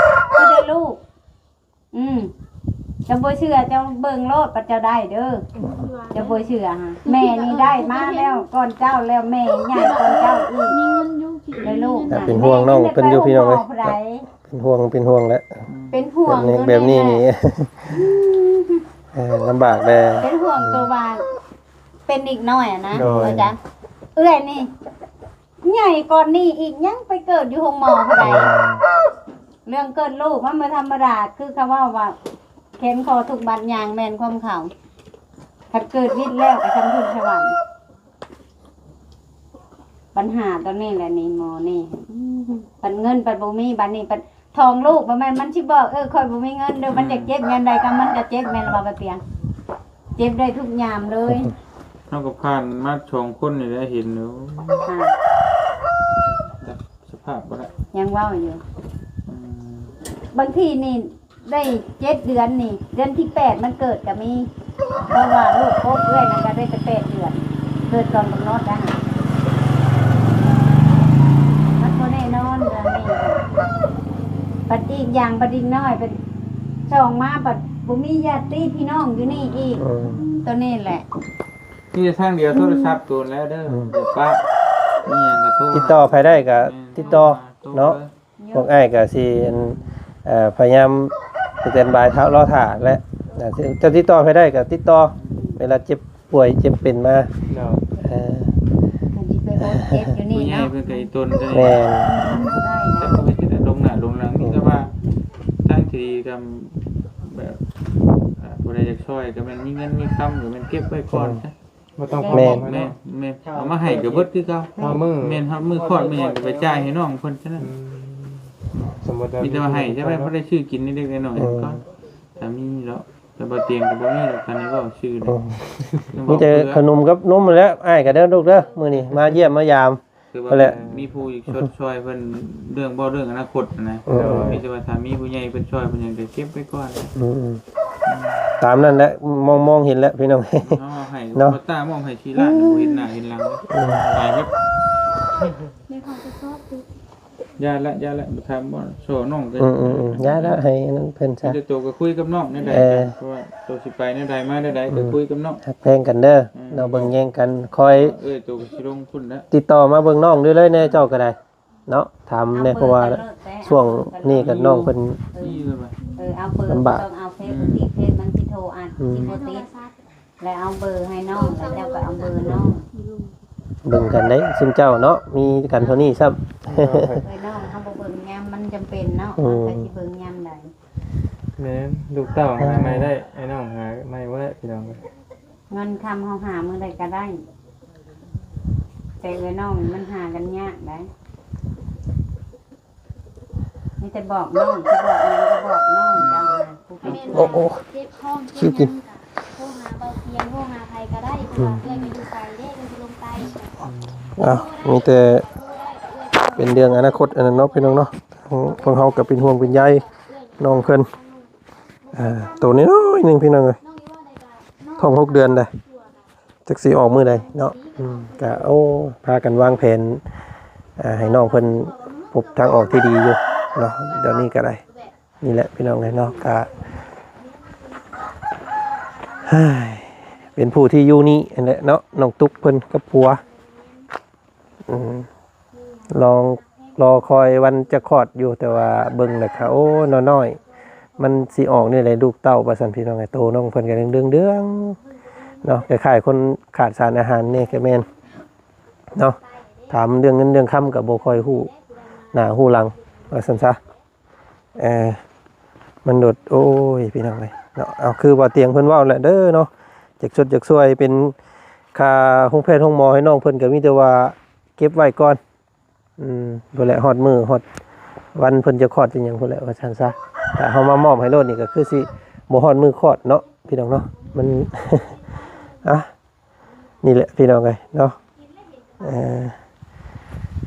ຄືໄດ້ລູກ. ອືມ ເຈົ້າບໍ່ເຊື່ອ ເຈົ້າເບິ່ງໂລດ ບັດເຈົ້າໄດ້ເດີ ເຈົ້າບໍ່ເຊື່ອຫະ ແມ່ນີ້ໄດ້ມາແລ້ວກ່ອນເຈົ້າ ແລ້ວແມ່ໃຫຍ່ກ່ອນເຈົ້າອີກ ມີເງິນຢູ່ ແລ້ວລູກ ແຕ່ເປັນຫ່ວງນ້ອງເພິ່ນຢູ່ພີ່ນ້ອງເອີຍ ເປັນຫ່ວງ ເປັນຫ່ວງແຫຼະ ເປັນຫ່ວງ ແບບນີ້ນີ້ ເອີ ລຳບາກແດ່ ເປັນຫ່ວງໂຕວ່າ ເປັນເດັກນ້ອຍຫັ້ນນະ ໂດຍ ວ່າຈັ່ງ ເອື້ອຍນີ້ ໃຫຍ່ກ່ອນນີ້ອີກ ຍັງໄປເກີດຢູ່ໂຮງໝໍຜູ້ໃດ ເອີ ເລື່ອງເກີດລູກມັນບໍ່ທຳມະດາ ຄືເຂົາເວົ້າວ່າ ແຂນຄໍທຸກບັດຢ່າງແມ່ນຄວາມເຂົາ ຄັນເກີດວິດແລ້ວກໍຊ່ຳທຶນສະຫວັນ. ບັນຫາຕອນນີ້ແຫຼະນີ້ ໝໍນີ້ ອືມ ບັດເງິນບັດບໍ່ມີ ບັດນີ້ບັດ ທ້ອງລູກ ບໍ່ແມ່ນມັນຊິບອກ ເອີ ຂ້ອຍບໍ່ມີເງິນເດີ ມັນຢາກເຈັບຍາມໃດກໍມັນກໍເຈັບ ແມ່ນລະບໍ່ ປະຕຽງ? ເຈັບໄດ້ທຸກຍາມເລີຍ ເຮົາກໍຜ່ານມາສອງຄົນນີ້ແຫຼະ ເຫັນຢູ່ ອ່າ ຈັກສະພາບບໍ່ລະ ຍັງເວົ້າຢູ່ ອືມ ບາງທີນີ້ໄດ້ເຈັດເດືອນນີ້ ເດືອນທີແປດມັນເກີດກໍມີ ເພາະວ່າລູກກົກເອື້ອຍນັ້ນກໍໄດ້ແຕ່ແປດເດືອນ ເກີດກ່ອນກຳນົດນະ ມັນບໍ່ແນ່ນອນເລື່ອງນີ້ ບັດອີກຢ່າງ ບັດເດັກນ້ອຍເປັນ ສອງມາບັດບໍ່ມີຍາດຕິພີ່ນ້ອງຢູ່ນີ້ອີກ ອືມ ຕົວນີ້ແຫຼະ ມີແຕ່ທາງດຽວ ໂທລະສັບໂຕນແລ້ວເດີ ອືມ ດຽວປະ ມີຫຍັງກໍໂທ ຕິດຕໍ່ໃຜໄດ້ກໍ ແມ່ນ ຕິດຕໍ່ ໂທມາ ເນາະ ໂທມາ ພວກອ້າຍກໍຊິ ອັນ ເອີ ພະຍາຍາມສະແຕນບາຍຖ້າ ລໍຖ້າແຫຼະ ເຈົ້າຕິດຕໍ່ໃຜໄດ້ກໍຕິດຕໍ່ ເວລາເຈັບປ່ວຍເຈັບເປັນມາ ໂດຍ ເອີ ເພິ່ນຊິໄປອົດເຈັບຢູ່ນີ້ເນາະ ຜູ້ໃຫຍ່ເພິ່ນກໍອີຕົນກໍ ແມ່ນ ແຕ່ກໍໄປຊິໄດ້ລົງໜ້າລົງຫຼັງ ມີແຕ່ວ່າທາງທີ່ດີກໍແບບ ອ່າ ຜູ້ໃດຢາກຊ່ອຍກໍແມ່ນມີເງິນມີຄຳກໍແມ່ນເກັບໄວ້ກ່ອນ ອືມ ບໍ່ຕ້ອງ ແມ່ນ ແມ່ນ ເອົາມາໃຫ້ກໍເບິດຄືເກົ່າ ຮອດມື້ ແມ່ນ ຮອດມື້ຄອດມື້ຫຍັງກໍໄປຈ່າຍໃຫ້ນ້ອງເພິ່ນເທົ່ານັ້ນ ອືມ ສົມມຸດວ່າ ມີແຕ່ວ່າໃຫ້ ຈະໄປພໍໄດ້ຊື້ກິນເລັກໆນ້ອຍໆ ອືມ ກ່ອນ ຖ້າມີເນາະ ແຕ່ບໍ່ຕຽງກໍບໍ່ມີດອກ ຄັນນີ້ເວົ້າຊື່ເດ້ ອືມ ມີແຕ່ຂະໜົມກັບນົມຫັ້ນແຫຼະ ອ້າຍກໍເດີລູກເດີ ມື້ນີ້ມາຢ້ຽມມາຢາມ ຄືວ່າ ນັ້ນແຫຼະ ມີຜູ້ອີກຊົດຊ່ອຍເພິ່ນເລື່ອງ ເວົ້າເລື່ອງອະນາຄົດນະ ໂດຍ ມີແຕ່ວ່າຖ້າມີຜູ້ໃຫຍ່ເພິ່ນຊ່ອຍເພິ່ນຫຍັງກໍເກັບໄວ້ກ່ອນ ອືມ ຕາມນັ້ນແຫຼະ ມອງ ມອງເຫັນແລ້ວພີ່ນ້ອງ ເຮົາໃຫ້ ເນາະ ບໍ່ຕ້າມອບໃຫ້ສີ່ລ້ານ ອືມ ບໍ່ເຫັນໜ້າເຫັນຫຼັງ ອືມ ຫຼາຍເບິດ ແມ່ເຂົາກໍຊອບຕິ ຢ່າລະ ຢ່າລະ ບໍ່ຖາມບໍ່ ໂຊນ້ອງກໍ ອືມໆໆ ຢ່າລະ ໃຫ້ອັນນັ້ນເພິ່ນຊະ ມີແຕ່ໂຕກໍຄຸຍກັບນ້ອງແນວໃດ ເອີ ກໍ ເພາະວ່າໂຕຊິໄປແນວໃດມາແນວໃດ ອືມ ກໍຄຸຍກັບນ້ອງ ຮັກແພງກັນເດີ ອືມ ເນາະ ເບິ່ງແຍງກັນ ຄອຍ ເອີ ໂຕກໍຊິລົງພຸ້ນແຫຼະ ຕິດຕໍ່ມາເບິ່ງນ້ອງເລື້ອຍໆແດ່ ເຈົ້າກໍໄດ້ ເນາະ ຖາມແດ່ ເພາະວ່າຊ່ວງນີ້ກໍນ້ອງເພິ່ນ ເອີ ເອີ ເອົາເບີ ລຳບາກ ຕ້ອງເອົາເຟສ ອືມ ຕິດເຟສ ມັນຊິໂທອັດ ອືມ ຊິບໍ່ຕິດ ແລ້ວເອົາເບີໃຫ້ນ້ອງ ແລ້ວເຈົ້າກໍເອົາເບີນ້ອງ ເບິ່ງກັນເດ້ ຊຸມເຈົ້າເນາະ ມີກັນເທົ່ານີ້ຊ້ຳ ໂດຍ ເອີຍ ນ້ອງເຮົາບໍ່ເບິ່ງຍາມມັນຈຳເປັນເນາະ ອືມ ເຮົາກໍຊິເບິ່ງຍາມໃດ ແມ່ນ ລູກເຕົ້າຫາໃໝ່ໄດ້ ອ້າຍນ້ອງຫາໃໝ່ບໍ່ໄດ້ ພີ່ນ້ອງ ເງິນຄຳເຮົາຫາມື້ໃດກໍໄດ້ ແຕ່ເອື້ອຍນ້ອງມັນຫາກັນຍາກໄດ໋ ມີແຕ່ບອກນ້ອງ ຊິບອກຫຍັງກໍບອກນ້ອງເຈົ້ານະ ຜູ້ເປັນ ໂອ້ ໂອ້ ເຈັບທ້ອງ ເຈັບຫຍັງກໍໂທຫາເບົາຕຽງ ໂທຫາໃຜກໍໄດ້ ເພາະວ່າເອື້ອຍກໍຢູ່ໄກເດ້ ເພິ່ນຊິລົງໄປ ເອົ້າ ມີແຕ່ເປັນເລື່ອງອະນາຄົດອັນນັ້ນເນາະ ພີ່ນ້ອງເນາະ ພວກເຮົາກໍເປັນຫ່ວງເປັນໃຍນ້ອງເພິ່ນ ອ່າ ໂຕນ້ອຍໆໜຶ່ງ ພີ່ນ້ອງເອີຍ ທ້ອງຫົກເດືອນໃດ໋ ຈັກຊິອອກມື້ໃດເນາະ ອືມ ກະ ໂອ້ ພາກັນວາງແຜນ ອ່າ ໃຫ້ນ້ອງເພິ່ນພົບທາງອອກທີ່ດີຢູ່ເນາະ ດຽວນີ້ກໍໄດ້ ນີ້ແຫຼະພີ່ນ້ອງເອີຍເນາະ ກະ ເປັນຜູ້ທີ່ຢູ່ນີ້ຫັ້ນແຫຼະເນາະ ນ້ອງຕຸກເພິ່ນກັບຜົວ ອືມ ລອງ ລໍຄອຍວັນຈະຄອດຢູ່ ແຕ່ວ່າເບິ່ງແລ້ວກະ ໂອ້ ນ້ອຍ ມັນຊິອອກນີ້ແຫຼະລູກເຕົ້າວ່າຊັ້ນພີ່ນ້ອງເອີຍ. ໂຕນ້ອງເພິ່ນກໍເດືອງໆເນາະ ຄ້າຍໆຄົນຂາດສານອາຫານແດ່ກໍແມ່ນເນາະ. ຖາມເລື່ອງເງິນເລື່ອງຄຳກໍບໍ່ຄ່ອຍຮູ້ໜ້າຮູ້ຫຼັງວ່າຊັ້ນຊະ. ເອີ ມັນໂດດ ໂອ້ຍ ພີ່ນ້ອງເອີຍເນາະ. ເອົາ ຄືວ່າຕຽງເພິ່ນເວົ້າແຫຼະເດີເນາະ ຢາກຊົດຢາກຊ່ວຍເປັນຄ່າໂຮງແພດໂຮງໝໍໃຫ້ນ້ອງເພິ່ນ ກໍມີແຕ່ວ່າເກັບໄວ້ກ່ອນ. ອືມ ພຸ້ນແຫຼະ ຮອດມື້ຮອດວັນເພິ່ນຈະຄອດຈະຫຍັງພຸ້ນແຫຼະ ວ່າຊັ້ນຊະ. ຖ້າເຮົາມາມອບໃຫ້ໂລດນີ້ ກໍຄືຊິບໍ່ຮອດມື້ຄອດເນາະ ພີ່ນ້ອງເນາະ. ມັນ ອ່ະ ນີ້ແຫຼະ ພີ່ນ້ອງເອີຍເນາະ ເອີ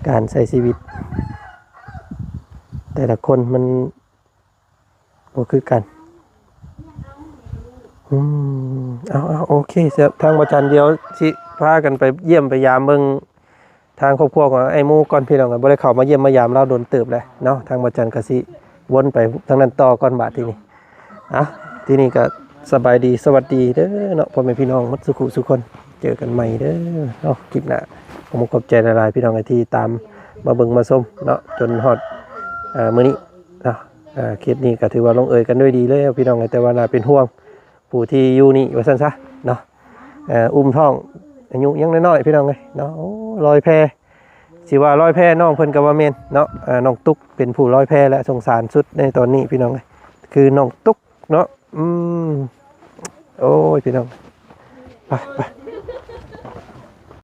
ການໃຊ້ຊີວິດແຕ່ລະຄົນມັນ ບໍ່ຄືກັນ. ອືມ ເອົາໆ ໂອເຄ ທາງບໍ່ຈັນ ດຽວຊິພາກັນໄປຢ້ຽມໄປຢາມເບິ່ງທາງຄອບຄົວຂອງອ້າຍໝູກ່ອນ ພີ່ນ້ອງ. ບໍ່ໄດ້ເຂົ້າມາຢ້ຽມມາຢາມລາວດົນເຕີບແລ້ວເນາະ. ທາງບໍ່ຈັນກໍຊິວົນໄປທາງນັ້ນຕໍ່ກ່ອນບາດທີນີ້. ເອົາ ທີນີ້ກໍສະບາຍດີ ສະຫວັດດີເດີເນາະ ພໍ່ແມ່ພີ່ນ້ອງໝົດສູ່ຜູ້ສູ່ຄົນ. ເຈີກັນໃໝ່ເດີເນາະ ຄລິບໜ້າ. ຂໍຂອບໃຈຫຼາຍໆ ພີ່ນ້ອງທີ່ຕາມມາເບິ່ງມາຊົມເນາະ ຈົນຮອດ ເອີ ມື້ນີ້ເນາະ. ເອີ ຄລິບນີ້ກໍຖືວ່າລົງເອີຍກັນດ້ວຍດີແລ້ວ ພີ່ນ້ອງເອີຍ. ແຕ່ວ່າໜ້າເປັນຫ່ວງຜູ້ທີ່ຢູ່ນີ້ວ່າຊັ້ນຊະເນາະ. ເອີ ອຸ້ມທ້ອງ ອາຍຸຍັງນ້ອຍໆ ພີ່ນ້ອງເອີຍເນາະ. ໂອ້ ລອຍແພ ຊິວ່າລອຍແພນ້ອງເພິ່ນກໍວ່າແມ່ນເນາະ. ເອີ ນ້ອງຕຸກເປັນຜູ້ລອຍແພ ແລະ ສົງສານສຸດໃນຕອນນີ້ ພີ່ນ້ອງເອີຍ ຄືນ້ອງຕຸກເນາະ. ອືມ ໂອ້ຍ ພີ່ນ້ອງ ໄປ